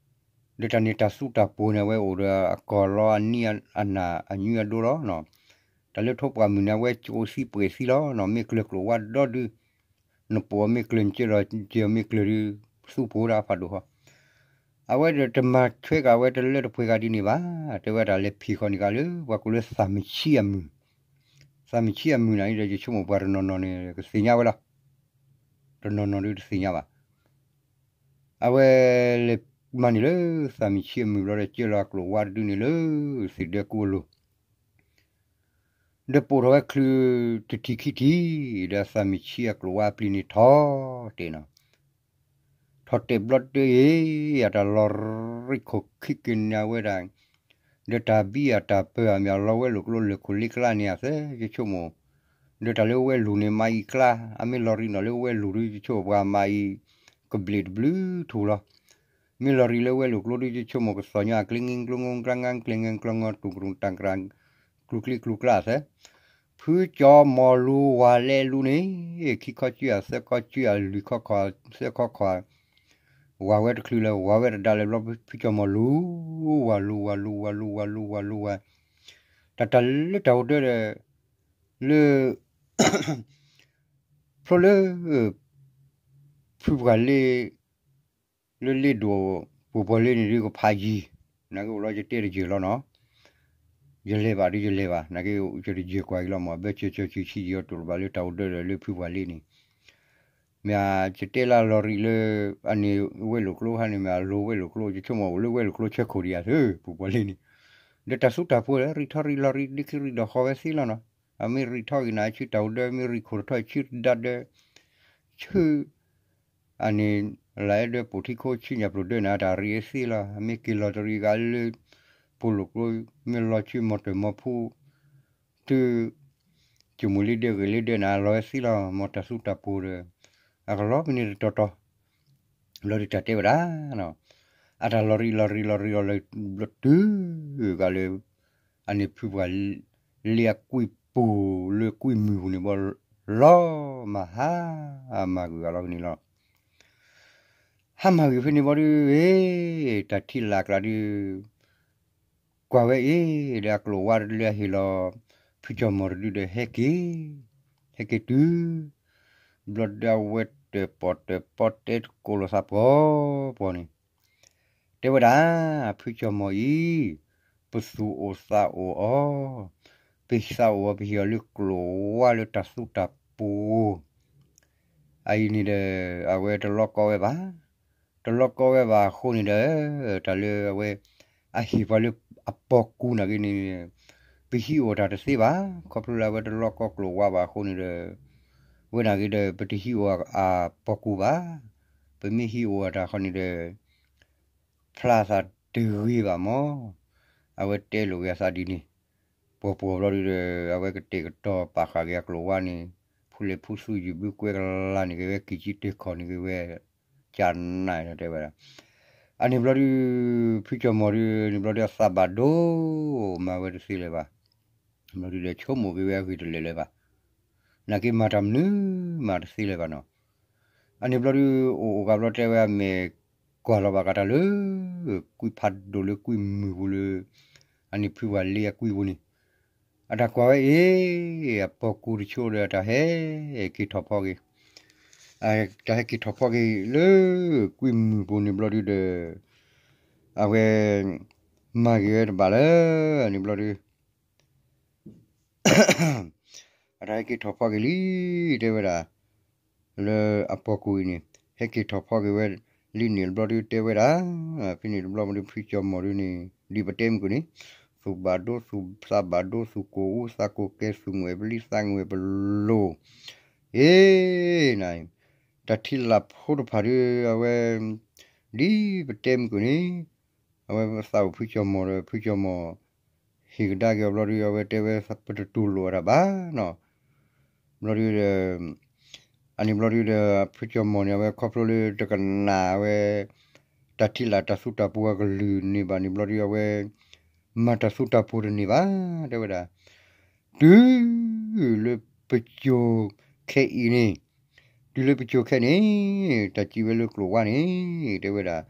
ဒီးတၢ်န့ၣ်တၢ်သူတၢ်ပှိၤန့ၣ် အဝဲအိၣ်ဒီးအကီၢ်လီၤအနံၣ်အနၢ်အညွံအဒိလီၤ. တၢ်လၢထိပှၢ်မုၢ်န့ၣ် အဝဲကအိၣ်သံပှဲၤသံလီၤနီၤ. မ့ၢ်ကျၢၤကျိာ်ဝါဒီဒု နပိာ်အီၤမ့ၢ်ကျၢၤ နကၢလီၤကၢအီၤမ့ၢ်ကျၢၤဒီး သူပှိၤဒၣ်ဖးဒိၣ်ဃီ. အဝဲဒီးတမၤထွဲကးဝဲတလၢတပှဲၤဂၤဒ်န့ၣ်ဘၣ်. တဲဝဲတၢ်လဲၤဖံးဃီန့ၣ်ကးလၢ ပှၤကိးလၢသးမဆံအမုၢ်, သးမဆံအမုၢ်န့ၣ်ဒီး ယဆိကမိၣ်ပှၤတနီၤနီၤန့ၣ် ကသ့ၣ်ညါဝဲလီၤ. တနီၤနီၤဒုတသ့ၣ်ညါဘၣ်. အဝဲလဲၤမၤန့ၢ်လၢသးမဆံအမုၢ်ဘျီဒီး ကၢလီၤအကျိာ်ဝါတဒုန့ၣ်လၢ သ့ၣ်ဒၢကူအလိၤ ဒီးပိာ်ထီၣ်ဝဲချုးတထံၣ်ခံထံၣ်, ဒီးသးမဆံအကျိာ်ဝါအပျံၤန့ၣ်ထီၣ်တဲာ်နီၤ. ထီၣ်တဲာ်ဘျီတအံၤ အတၢ်လီၤရံၣ်ခိၣ်ခံက့ၤန့ၢ်အဝဲဒၣ်, ဒီးတၢ်ဘံၣ်အတၢ်ပၢၢ်အမ့ၢ်အလီၤဝဲလိာ်ကျိလၢာ်ခိၣ်လ့ကျါန့ၣ်အသၢ ယဆိကမိၣ်, ဒီးတၢ်လၢဝဲလိာ်န့ၣ် မၤအံၤကျါ, အမ့ၢ်လီၤရံၣ်နီၤလၢဝဲလိာ်ဒု ယဆိကမိၣ်ပှၤမၤအံၤ ကဘျံးတဘျုးထူၣ်လီၤ. မ့ၢ်လီၤရံၣ်လၢဝဲလိာ်ကျိဒု ယဆိကမိၣ်ကသီၣ်ညီအကျ့င့ကျိငိကျါငါကျ့ငဲကျိငီတူၢ်ကရူၢ်တၢ်ကရၢ် ကျူကျံကျူကျါသၢ ဖုကၠီၤမီၤလူၤဝၤလဲလူန့ၣ် ခံခီကၠုအသၢခီကၠုအလွံၢ်ခီခီသၢခီခီ, ဝၤဝဲတချုးလၢၤ ဝၤဝဲတဒါလၢၤဘျီ ဖုကၠီၤမီၤလူၤ, ဝၤလူၤ ဝၤလူၤ ဝၤလူၤ ဝၤလူၤ ဝၤလူၤ ဝၤ, တၢ်တၢ်လၢတၢ်အိၣ်ဒၢဒီး လၢ ဖျိလၢ ဖုပှၢ်လ့ လၢလ့ဒိၣ် ပူၤပှၢ်လ့န့ၣ်ဒုကဖးယံၤ, နာ်က့အိၣ်လီၤယတဲတယၢၢ်လီၤနီၤ, ယလဲၤဘၣ်ဒုယလဲၤဘၣ် နာ်က့ယတယၢၢ်ကွၢ်အံၤလီၤမး ဘၣ်စၢၤစၢၤစံၤဆံးယံၤအီၤတိၢ်လီၤဘၣ်လၢတၢ်အိၣ်ဒၢဒီးလၢဖုပှၢ်လ့န့ၣ် မ့ၢ်ယတဲလၢလီၤရံၣ်လၢ အန့ၣ်ဝဲလိာ်ကျိခါန့ၣ် မ့ၢ်အလိၤဝဲလိာ်ကျိ ယဆိကမိၣ်အိၣ်လၢဝဲလိာ်ကျိဆၢခိၣ်ဒံးဧါသၢ ပူၤပှၢ်လ့န့ၣ်, ဒီးတၢ်သူတၢ်ပှိၤလၢ ရံၣ်ထီၣ်ရံၣ်လီၤရံၣ်ဒ့ခံရံၣ်ဒီးဃီဝဲသ့လီၤနီၤ, အမ့ၢ်ရံၣ်ထီၣ်ဂ့ၤနၤဆူတၢ်အိၣ်ဒၢ မ့ၢ်ရံၣ်ခိၣ်တထီၣ်ဆူတဒါဒၢ ဆူ အန့ၣ်လၢအဲၣ်ဒိးပိာ်ထံခိဆူညၣ်ပျိၤဒၢနၤ တၢ်ရံၣ်ဝဲသ့လီၤ, အမ့ၢ်က့ၤလီၤတရံးဂၤလၢ ပူၤလိာ်ကျိ မ့ၢ်လီၤဆူမီၤတၢၢ်မီၤဖူ တုၤ ကၠူမူၤလံဒၢဂ့ၤလံဒၢနၤ လီၤဝဲသ့လီၤ, မ်တၢ်သူတၢ်ပှိၤဒီး အကလီၤမ့ၢ်န့ၣ်တတီၤတီၤ ဘျီဒုးတၢ်တဲဝဲဒၣ် အတၢ်လီၤရံၣ်လီၤရံၣ်လီၤရံၣ်လီၤလၢ ဘျီတုၤဂၤလၢ အန့ၣ်ဖုပှၢ်လ့အကွံပူၤလၢကွံမုၢ်ပူၤန့ၣ်ဘီ လီၤမၤဟါ မၤဂုာ်ဂၤလီၤဖဲန့ၣ်လီၤ. ဟါမၢ်ဂ့ၤဖဲန့ၣ်ဘီဒုး တၢ်ထံၣ်လၢ်ကျါဒုး ကွၢ်ဝဲအံၤ ဒီးအကျိာ်ဝါတဒုလၢအဟ့ၣ်လီၤ ဖုကၠီၣ်မီၢ်တဒုဒီးဟဲက့ၤ, ဟဲက့ၤတုၤ ဘျီဒုးအဝဲတၢၣ်ပီၣ်တၢၣ်ပီတဲတကိးလိာ်သးပှီၤပှီၤန့ၣ် တဲဝဲဒၣ် ဖုကၠီၣ်မီၢ်အံၤ ပသူၣ်အိၣ်သးအိၣ်အီၤ, ပသးအိၣ်အီၤ ပဟ့ၣ်အီၤလၢကျိာ်ဝါလၢတၢ်သူတၢ်ပှိၤ အအံၤန့ၣ်ဒီး အဝဲတလီကီဝဲဘၣ်. တလီကီဝဲဘၣ်အဃိန့ၣ်ဒီး တၢ်လၢအဝဲ အဟ့ၣ်ပှၤလၢအပီၢ်ကူနာ်က့န့ၣ် ပဟံးအိၣ်တၢ်တသ့ဘၣ်. ခီဖျိလၢအဝဲတလီကီကျိာ်ဝါဘၣ်အဃိန့ၣ်ဒီး ဝဲနာ်က့ဒီး ပတဟံးအိၣ်အပီၢ်ကူဘၣ်. ပမ့ၢ်ဟံးအိၣ်အတၢ်ဃီန့ၣ်ဒီး ဖျါသးတဂ့ၤဘၣ်မး. အဝဲတဲလိာ်က့ၤအသးဒ်န့ၣ် ပှီၢ်ပှီၢ်ဘျီဒုဒီး အဝဲကတဲာ်ကတီၤပာ်ဃာ်က့ၤအကျိာ်ဝါန့ၣ် ဖူလဲၣ်ဖူသူယုၢ်ဘုကွဲကလါန့ၣ်က့ၤဝဲ ကံၢ်ကံၢ်တၢ်ခီၣ်န့ၣ်က့ၤဝဲ ကၢ်နၢ်တဲဝဲဒၣ်. အန့ၣ်ဘျီဒု ဖုကၠီၣ်မီၢ်ဒုန့ၣ်ဘျီဒုအသးဘၣ်ဒိ မၤဝဲတသ့လၢၤဘၣ်. ဘျီဒုဒီးဆိကမိၣ်က့ၤဝဲအဂ့ၢ်တလၢာ်လၢၤဘၣ်. နာ်က့မၤတၢ်မနုၤမၤတသ့လၢၤဘၣ်နီၤ. အန့ၣ်ဘျီဒု အိၣ်အိၣ်ကးဘျီတဲဝဲအမဲာ်ကွၢ်လီၤဘၣ်ကးတၢ်လၢ ကွံဖးဒိၣ်လၢကွံမုၢ်ပူၤလၢ အန့ၣ်ဖုပှၢ်လ့အကွံပူၤန့ၣ် အတၢ်ကွၢ်ဝဲအံၤ အပီၢ်ကူတဆိဒီးတၢ်ဟဲက့ၤထီၣ်ဖီက့ၤ တၢ်ဟဲက့ၤထီၣ်ဖီက့ၤလၢ ကွံမုၢ်ပူၤန့ၣ်ဘျီဒုဒီး အဝဲ မၤက့ၤဝဲတဘၣ်လၢ န့ၣ်ဘျီဒု အတၢ်ဟဲက့ၤထီၣ်ဖီက့ၤလံ တဲဝဲဒၣ် လၢအပီၢ်ကူအံၤန့ၣ် ဟဲက့ၤထီၣ်ဖီက့ၤဝဲလံန့ၣ်တဘျီဒုတဲဝဲဒၣ် ဖဲန့ၣ်တဘျီဒုဖုကၠီၣ်မီၢ်ဒုန့ၣ် ဒ်ပတဲမုၢ်ကန့ၣ် သူၣ်ဘၣ်ဒိ သူၣ်သးဘၣ်ဒိ သူၣ်ကိၢ်အူ သးကိၢ်ကဲ သူၣ်ငွဲၣ်ပလံ သးငွဲၣ်ပလိၤ အ့ န တၢ်ထံလၢ်ဖိတဖၣ်ဒု အဝဲ ဒ်ပတဲမုၢ်ကၢၢ်န့ၣ် အဝဲသးအိၣ်ဖုကၠီၤမီၤဒီး ဖုကၠီၤမီၤ ဟ့ၣ်ကဒါက့ၤအီၤဘျီဒုး အဝဲတဲဝဲပတတူၢ်လိာ်အတၢ်ဘၣ်နီၤ. ဘျီဒုးဒီး အန့ၣ်ဘျီဒုးဒီး ဖုကၠီၤမီၤန့ၣ် အဝဲခီဖျိလၢတကနၣ်ဝဲ တၢ်ထံၣ်လၢ်တၢ်သူတၢ်ပှိၤအကလုၢ်န့ၣ်ဘၣ်န့ၣ် ဘျီဒုးအဝဲ မၤတၢ်သူတၢ်ပှိၤတန့ၢ်ဘၣ် တဲဝဲဒၣ်. တုၤလၢပစိၤခဲအံၤန့ၣ် တုၤလၢပစိၤခဲန့ၣ် တၢ်စံးဝဲလၢကျိာ်ဝါန့ၣ် တဲဝဲဒၣ်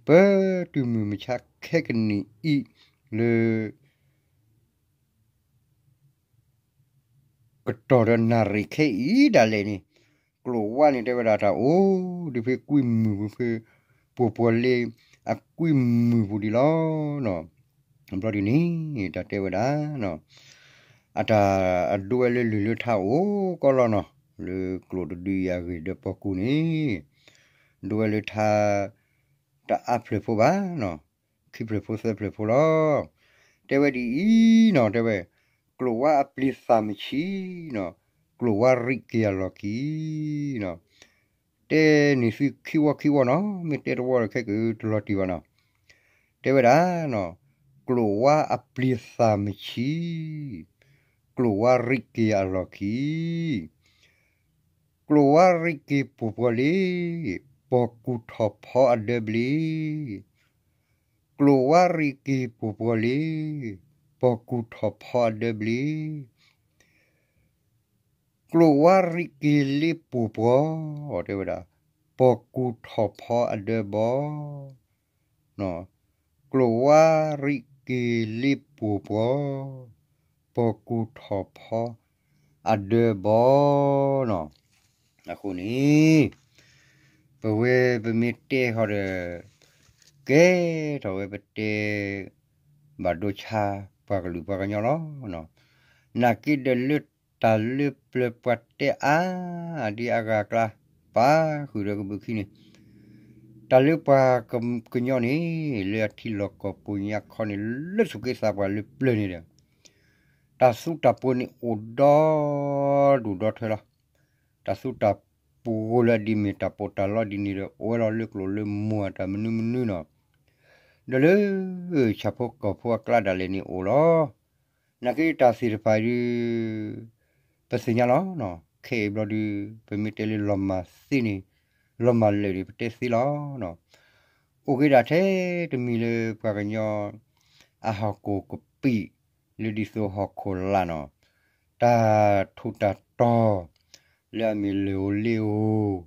ပတုၤမုၢ်မဆါခဲကနံၣ်အံၤလၢ ကတီၢ်ဒီးနၣ်ရံၣ်ခဲအံၤဒၣ်လဲာ်န့ၣ် ကျိာ်ဝါန့ၣ်တဲဝဲဒၣ်တၢ်အိၣ်ဒုးဖဲကွံမုၢ်ပူၤဖဲ ပှိၤပှီၤလ့အကွံမုၢ်ပူၤဒံးလီၤ. ဘျီဒုးန့ၣ် တၢ်တဲဝဲဒၣ် အတၢ်အဒိဝဲလၢလုၢ်လၢထါအိၣ်ကီးလီၤနီၤ လၢကျိာ်တဒုအံၤအဂ့ၢ်ဒီးပီၢ်ကူၣ်န့ၣ် ဒိဝဲလၢထါ တအါဖျၢၣ်ဖိဘၣ်နီၤ ခံဖျၢၣ်ဖိသၢဖျၢၣ်ဖိလီၤ. တဲဝဲဒ်အံၤနီၤ တဲဝဲ ကျိာ်ဝါအပျံၤသၣ်မဆံးနီၤ ကျိာ်ဝါရံးက့ၤအလီၢ်ခံနီၤ တဲန့ၢ်သုခံဝီခံဝီနီၤ မ့ၢ်တဲတဝီဒီးခဲကတလီၤတံၢ်ဘၣ်နီၤ တဲဝဲဒၣ်နီၤ ကျိာ်ဝါအပျံၤသၣ်မဆံး ကျိာ်ဝါရံးက့ၤအလီၢ်ခံ ကျိာ်ဝါရံးက့ၤပှိၤပှီၤလ့ ပီၢ်ကူၣ်ထီၣ်ဖီအဒၢဘျ့ ကျိာ်ဝါရံးက့ၤပှိၤပှီၤလ့ ပီၢ်ကူၣ်ထီၣ်ဖီအဒၢဘျ့ ကျိာ်ဝါရံးက့ၤလ့ပှိၤပှီၤ တဲဝဲဒၣ် ပီၢ်ကူၣ်ထီၣ်ဖီအဒၢဘီ ကျိာ်ဝါရံးက့ၤလ့ပှိၤပှီၤ ပီၢ်ကူၣ်ထီၣ်ဖီအဒၢဘီနီၤ. အဃိန့ၣ် ပဝဲပမ့ၢ်တဲဃီဒီး ကဲထီၣ်ဝဲပတဲ ဘၣ်ဒိဆါပှၤကလုာ်ပှၤကညီလီၤ. နာ်က့ဒီးလၢတၢ်လၢပျၢၤပှၤတဲအါ ဒ်အဂၤအကျါ ပာ်ဃုာ်ဒီးကဘုးခံန့ၣ် တၢ်လၢပှၤကညီန့ၣ် လၢအထံလီၢ်ကီၢ်ပူၤညါခီန့ၣ် လၢသူၣ်က့သးပှၢ်လၢပျၢၤန့ၣ်ဒီး တၢ်သူတၢ်ပှိၤန့ၣ်အိၣ်ဒီဒူၣ်ဒီထၢလီၤ. တၢ်သူတၢ်ပှိၤလၢအဒ်မ့ၢ်တၢ်ပီးတၢ်လီဒ်န့ၣ်ဒီး အိၣ်ဝဲလီၤလၢကျိာ်လၢမိၢ်အတၢ်မနုၤမနုၤနီၤ ဒီးလၢ ဆၣ်ဖိကီၢ်ဖိအကျါဒၣ်လဲာ်န့ၣ်အိၣ်လီၤ. နာ်က့တၢ်သ့ၣ်တဖၣ်အံၤဒုး ပသ့ၣ်ညါလီၤ. ခဲအံၤဘျီဒုး ပမ့ၢ်တဲလၢလီၤမၢ်သ့န့ၣ် လီၤမၢ်လၢာ်န့ၣ် ပတဲသ့လီၤ. အိၣ်က့ၤဒၣ်ထဲတမံၤလၢပှၤကညီ အဟီၣ်ခိၣ်ကပံာ် လၢဒ်သိးဟီၣ်ခိၣ်လာ်နီၤ တၢ်ထူးတၢ်တီၤ လၢအမ့ၢ်လၢၢ်ဧိၤလ့ဧိၤ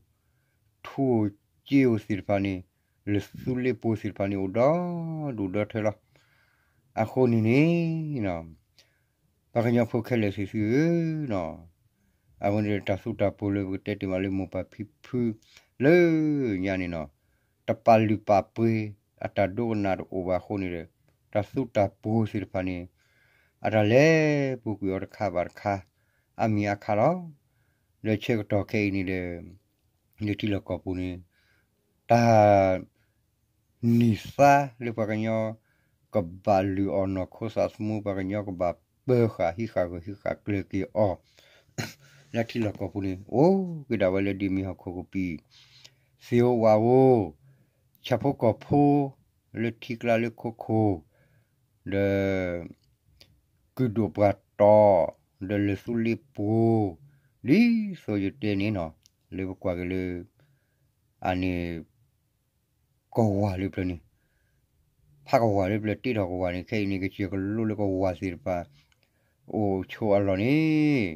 ထူဧိၤက့ဧိၤသ့ၣ်တဖၣ်န့ၣ် လၢၢ်သူလ့ပှိၤသ့ၣ်တဖၣ်န့ၣ် အိၣ်ဒီဒူၣ်ဒီထၢလီၤ. အဃိန့ၣ်န့ၣ် ပှၤကညီဖိခဲလၢာ်သ့ၣ်သုဧၢ, အဝဲန့ၣ်တၢ်သူတၢ်ပှိၤလၢပကတဲတ့ၢ်မးလၢမိၢ်ပၢ်ဖံဖုလၢညါန့ၣ်နီၤ, တပာ်လုၢ်ပာ်ပှ့ၤ အတၢ်ဒိကနၣ်တအိၣ်ဘၣ်အဃိန့ၣ်ဒီး တၢ်သူတၢ်ပှိၤသ့ၣ်တဖၣ်န့ၣ် အတၢ်လဲၤပူၤကွံာ်အီၤတခါဘၣ်တခါ အါမံၤအါခါလီၤ. ဒီးဆၢကတီၢ်ခဲအံၤန့ၣ်ဒီး လၢထံလီၢ်ကီၢ်ပူၤန့ၣ် တၢ် နံၣ်သါလၢပှၤကညီ ကဘၣ်လုၢ်အီၣ်နီၢ်ခိသးသမူ ပှၤကညီကဘၣ်ပၢၤဃာ်ဟံးဃာ်ဂၢၢ်ဟံးဃာ်ကျၢၤက့ၤအီၤ လၢထံလီၢ်ကီၢ်ပူၤန့ၣ် အိၣ်က့ၤဒၣ်ဝဲလၢဒ်မ့ၢ်ဟီၣ်ခိၣ်ကပံာ် သ့ၣ်ဧိၤဝၣ်ဧိၤ ဆၣ်ဖိကီၢ်ဖိ လၢထံကျါလၢခိခိၣ် ဒီး ကုၢ်ဒိၣ်ပှၢ်တီၤ ဒီးလၢၢ်သူလ့ပှိၤ ဒ်သိးယတဲန့ၣ်နီၤ လၢပကွၢ်က့ၤလၢ အန့ၣ် ကဝၢ်လၢပျၢၤန့ၣ် ဖးကဝၢ်လၢပျၢၤတ့ထီၣ်ကဝၢ်န့ၣ် ခဲအံၤန့ၣ် ကစၢၢ်ကလိလၢကဝၢ်သ့ၣ်တဖၣ် အိၣ်ဆိးအလီၢ်န့ၣ်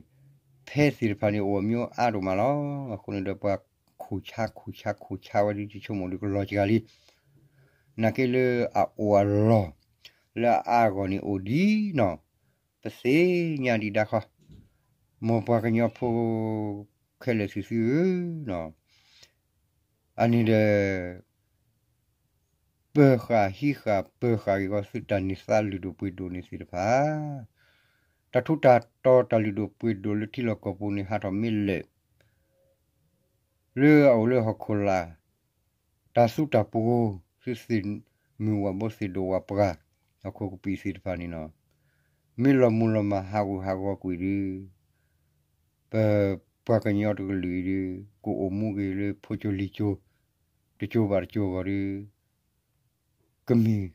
ဖဲသ့ၣ်တဖၣ်န့ၣ် အိၣ်အမျိုးအါဒိၣ်မးလီၤ. အဃိန့ၣ်ဒီးပှၤခူၣ်ဆါခူၣ်ဆါခူၣ်ဆါဝဲဒ်တဆိကမိၣ်ဒ်ကလီၤစှၤလံ နာ်က့လၢအအိၣ်အလီၢ် လၢအအါအဂီၢ်န့ၣ်အိၣ်ဒံးနီၤ ပသ့ၣ်ညါဒံးဒၣ်ဃီ မ်ပှၤကညီဖိခဲလၢာ်သ့ၣ်သုဧၢ, အန့ၣ်ဒီး ပၢၤဃာ်ဟံးဃာ်ပၢၤဃာ်က့ၤကီးသုတၢ်နံၣ်သါလုၢ်ဒိၣ်ပှ့ၤဒိၣ်န့ၣ်သ့ၣ်တဖၣ် တၢ်ထူးတၢ်တီၤတၢ်လုၢ်ဒိၣ်ပှ့ၤဒိၣ်လၢထံလီၢ်ကီၢ်ပူၤန့ၣ် ဟးထီၣ်မ့ၢ်လၢာ် လၢအအိၣ်လၢဟီၣ်ခိၣ်လာ် တၢ်သူတၢ်ပှိၤ သုသ့ၣ်မုၢ်ဝၣ်ဘိသ့ၣ်ဒိၣ်ဝၣ်ပှၢ် ဟီၣ်ခိၣ်ကပံာ်သ့ၣ်တဖၣ်န့ၣ်နီၤ မ့ၢ်လီၤမုၢ်လီၤမၢ်ဟးဂူာ်ဟးဂီၤကွံာ်ဒီး ပပှၤကညီတကလုာ်အံၤဒီး ကအိၣ်မူက့ၤလၢဖိကၠိလံၤကၠိ တစိၤဘၣ်တစိၤအဂီၢ်ဒီး ကမ့ၢ်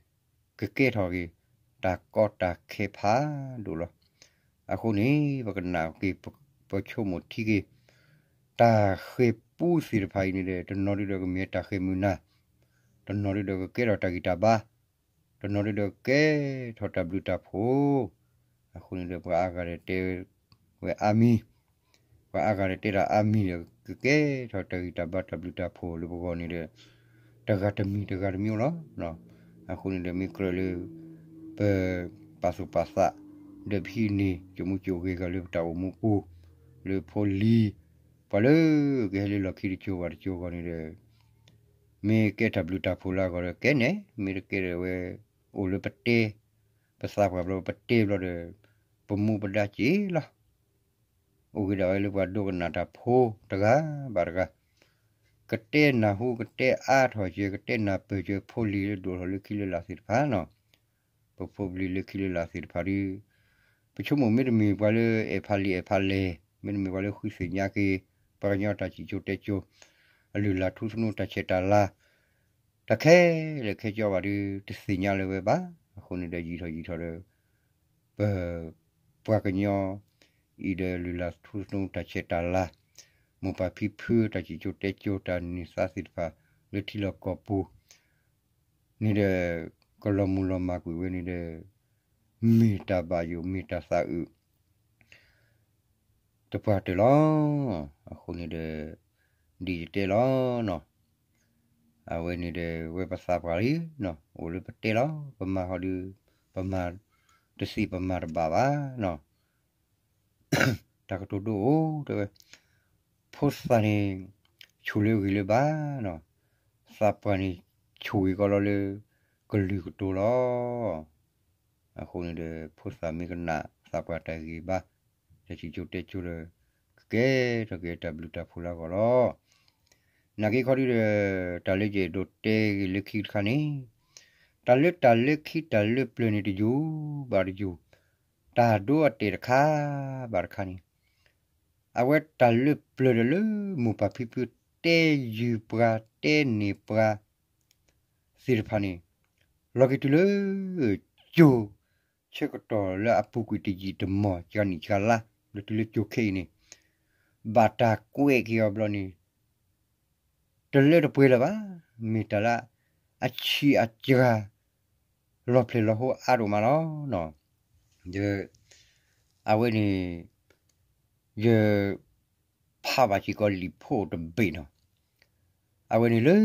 ကကဲထီၣ်က့ၤ တၢ်ကီတၢ်ခဲဖးဒိၣ်လီၤ. အဃိန့ၣ် ပကနၣ်က့ၤ ပဆိကမိၣ်ထံက့ၤ တၢ်ဃဲၤပူသ့ၣ်တဖၣ်အံၤန့ၣ်ဒီး တနီၤဒုဒီးကမ့ၢ်တၢ်ဃဲၤမုာ်နၢ်, တနီၤဒုဒီးကကဲထီၣ်တၢ်ဂံၢ်တၢ်ဘါ, တနီၤဒုဒီးကကဲထီၣ်တၢ်ဘျုးတၢ်ဖှိၣ်. အဃိန့ၣ်ဒီး ပှၤအါဂၤဒီးတဲဝဲအါမံၤ, ပှၤအါဂၤဒီးတဲတၢ်အါမံၤဒီး ကကဲထီၣ်တၢ်ဂံၢ်တၢ်ဘါတၢ်ဘျုးတၢ်ဖှိၣ်လၢပဂီၢ်န့ၣ်ဒီး တဂၤတမံၤတဂၤတမံၤလီၤ. အဃိန့ၣ်ဒီး မ့ၢ်ကြၢးလၢ ပပာ်သူၣ်ပာ်သး ဒီးပဟံးန့ၢ် ကၠိမူကၠိဂ့ၤဂၤလၢပတၢ်အိၣ်မူပူၤ လၢဖိလံၤ ပှၤလၢကဟဲလၢလီၢ်ခံတစိၤဘၣ်တစိၤအဂီၢ်န့ၣ်ဒီး မ့ၢ်ကဲတၢ်ဘျုးတၢ်ဖှိၣ်လၢအဂီၢ်ဒီးကဲန့ၣ်, မ့ၢ်တကဲဒီးဝဲ အိၣ်လၢပတဲ ပသးပှၢ်ဘျီ ပတဲဘျီဒီး ပမူပဒါက့ၤလီၤ. အိၣ်က့ၤဒၣ်ဝဲလၢပှၤဒိကနၣ်တၢ်ဖိတဂၤဘၣ်တဂၤ, ကတဲနၢ်ဟူကတဲအါထီၣ်က့ၤ ကတဲနၢ်ပၢၢ်က့ၤဖိလံၤလၢဒိၣ်ထီၣ်လၢခံလၢလာ်သ့ၣ်တဖၣ်နီၤ. ပဖိပလံၤလၢခံလၢလာ်သ့ၣ်တဖၣ်ဒီး ပဆိကမိၣ်မ့တမ့ၢ်ပှၤလၢအဲၣ်ဖးလံာ်အဲၣ်ဖးလဲၢ်, မ့တမ့ၢ်ပှၤလၢဃုသ့ၣ်ညါက့ၤ ပှၤကညီတၢ်စံၣ်စိၤတဲစိၤ အလုၢ်အလၢ်ထူသနူတၢ်ဆဲးတၢ်လၤ တၢ်ခဲလၢာ်ခဲဆ့ဘၣ်ဒီး တသ့ၣ်ညါလၢၤဝဲဘၣ်. အဃိန့ၣ်ဒီးယံာ်ထီၣ်ယံာ်ထီၣ်ဒီး ပပှၤကညီအံၤဒီးလုၢ်လၢ်ထူသနူတၢ်ဆဲးတၢ်လၤ, မိၢ်ပၢ်ဖံဖုတၢ်စံၣ်စိၤတဲစိၤ တၢ်န့ၢ်သါသ့ၣ်တဖၣ် လၢထံလီၢ်ကီၢ်ပူၤန့ၣ်ဒီး ကလီၤမုၢ်လီၤမၢ်ကွံာ်ဝဲန့ၣ်ဒီး မ့ၢ်တၢ်ဘၣ်ယိၣ်မ့ၢ်တၢ်သးအုး တပှၢ်တၢၢ်လီၤ. အဃိန့ၣ်ဒီး ဒ်ယတဲလီၤနီၤ, အဝဲန့ၣ်ဒီး ဝဲပသးပှၢ်လံနီၤ, အိၣ်လၢပတဲလီၤ, ပမၤဃီဒီး ပမၤတသ့ပမၤတဘၣ်ဘၣ်နီၤ. တၢ်ကတိၤဒိအိၣ်တဲဝဲ, ဖိသၣ်န့ၣ် ဆိၣ်လၢဂ့ၤလၢဘၣ်နီၤ, သးပှၢ်န့ၣ် ဆိၣ်ဂ့ၤကီးလီၤလၢ ကလုၢ်ကတိၤလီၤ. အဃိန့ၣ်ဒီး ဖိသၣ်မ့ၢ်ကနၣ်သးပှၢ်တၢ်ဂ့ၢ်ဘါ တၢ်စံၣ်စိၤတဲစိၤဒီး ကကဲထီၣ်က့ၤတၢ်ဘျုးတၢ်ဖှိၣ်လၢအဂီၢ်လီၤ. နာ်က့ခီဒုဒီး တၢ်လၢယအဲၣ်ဒိးတဲဂ့ၤလၢခံတခါန့ၣ်, တၢ်လၢတၢ်လၢခံတၢ်လၢပျၢၤန့ၣ်တယိာ်ဘၣ်တယိာ်, တၢ်ဒိအတဲာ်တခါဘၣ်တခါန့ၣ် အဝဲတၢ်လၢပျၢၤဒီးလၢမိၢ်ပၢ်ဖံဖုတဲယုာ်ပှၤ တဲန့ၢ်ပှၤသ့ၣ်တဖၣ်န့ၣ် လီၤက့ၤတုၤလၢ ကၠိ ဆၢကတီၢ်လၢအပူၤကွံာ်တယံာ်တမီၢ် စှၤနံၣ်စှၤလါ လၢတုၤလၢကၠိခဲအံၤန့ၣ် ဘၣ်တၢ်ကွဲးက့ၤအီၤဘျီန့ၣ် တလၢတပှဲၤလၢၤဘၣ်. မ့ၢ်တၢ်လၢအဆံးအစှၤ လီၤဖျဲၣ်လီၤဟိအါဒိၣ်မးလီၤ. ဒီး အဝဲန့ၣ် ယဖးဘၣ်စ့ၢ်ကီးလံာ်ဖိတဘ့ၣ်နီၤ, အဝဲန့ၣ်လၢ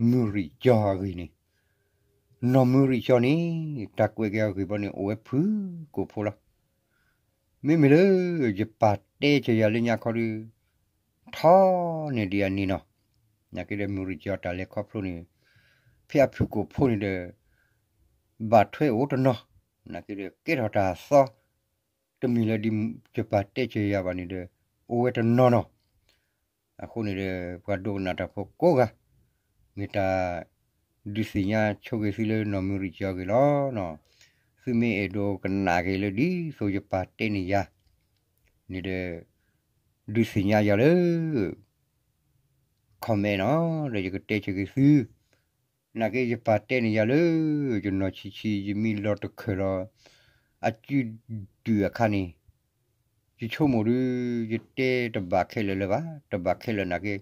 မုၢ်ရံၣ်ကၠီအဂ့ၢ်န့ၣ်, နီၢ်မုၢ်ရံၣ်ကၠီန့ၣ် တၢ်ကွဲးက့ၤအဂ့ၢ်ဘျီန့ၣ် အိၣ်ဝဲဖုၣ်ကိာ်ဖိလီၤ. မ့မ့ၢ်လၢ ယပာ်တဲစၢၤယၤလၢညါခီဒီး ထီန့ၢ်ဒံးအန့ၣ်နီၤ, နာ်က့ဒီးမုၢ်ရံၣ်ကၠီတၢ်လဲၤခီဖျိန့ၣ် ဖဲအဖုၣ်ကိာ်ဖိန့ၣ်ဒီး ဘၣ်ထွဲအိၣ်တနီၤ, နာ်က့ဒီးကဲထီၣ်တၢ်သီ တမ့ၢ်လၢဒ်ယပာ်တဲစၢၤယၤဘၣ်န့ၣ်ဒီး အိၣ်ဝဲတနီၤနီၤ. အဃိန့ၣ်ဒီး ပှၤဒိကနၣ်တၢ်ဖိကိးဂၤ မ့ၢ်တၢ်ဒုးသ့ၣ်ညါဆိက့ၤသုလၢနီၢ်မုၢ်ရံၣ်ကၠီအဂ့ၢ်လီၤ. သုမ့ၢ်အဲၣ်ဒိးကနၣ်က့ၤလၢဒ်သိးယပာ်တဲန့ၢ်ယၤ န့ၣ်ဒီး ဒုးသ့ၣ်ညါယၤလၢ comment နီၤ, ဒီးယကတဲဆၢက့ၤသု နာ်က့ယပာ်တဲန့ၢ်ယၤလၢ ယနီၢ်ဆံးဆံး ယမ့ၢ်လီၤတခၢၣ်လီၤ အစုဒုၣ်အခါန့ၣ် ယဆိကမိၣ်ဒုး ယတဲတဘၣ်ခဲလၢာ်လၢၤဘၣ်, တဘၣ်ခဲလၢာ်နာ်က့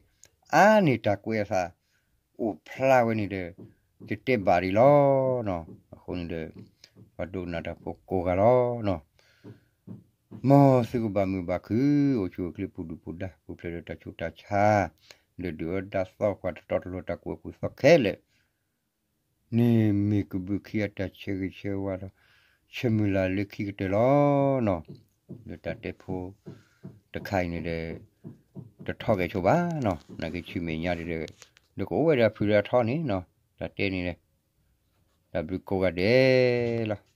အါန့ၢ်တၢ်ကွဲးအသး အိၣ်ဖျါဝဲန့ၣ်ဒီး ယတဲဘၣ်ဒံးလီၤ. အဃိန့ၣ်ဒီး ပှၤဒိကနၣ်တၢ်ဖိကိးဂၤလီၤ. မ်သုကဘၣ်မုာ်ဘၣ်ခုၣ် အိၣ်ဆူၣ်အိၣ်ချ့ပူၤဒုၣ်ပူၤဒါ ပူၤဖျဲးဒီးတၢ်ဆူးတၢ်ဆါ ဒီးဒုၣ်အၢဒါသီပှၤတတီတလိၤတၢ်ကူၣ်ဘၣ်ကူၣ်သီခဲလၢာ် န့ၣ်မ့ၢ်ကဘုးခံအတၢ်ဆၢဂ့ၤဆၢဝါဒီး ဆၢမုၢ်လၢ်လၢခံကတၢၢ်လီၤနီၤ. ဒီးတၢ်တဲဖိတခါအံၤန့ၣ်ဒီး တထီၣ်ကဲဆိဘၣ်နီၤ, နာ်က့ဆူမဲာ်ညါဒီး ဒီးကအိၣ်ဝဲဒၣ်ဖုးဒီးအထီန့ၣ်နီၤ, တၢ်တဲန့ၣ်ဒီး တၢ်ဘျုးကိးဂၤဒဲးလီၤ.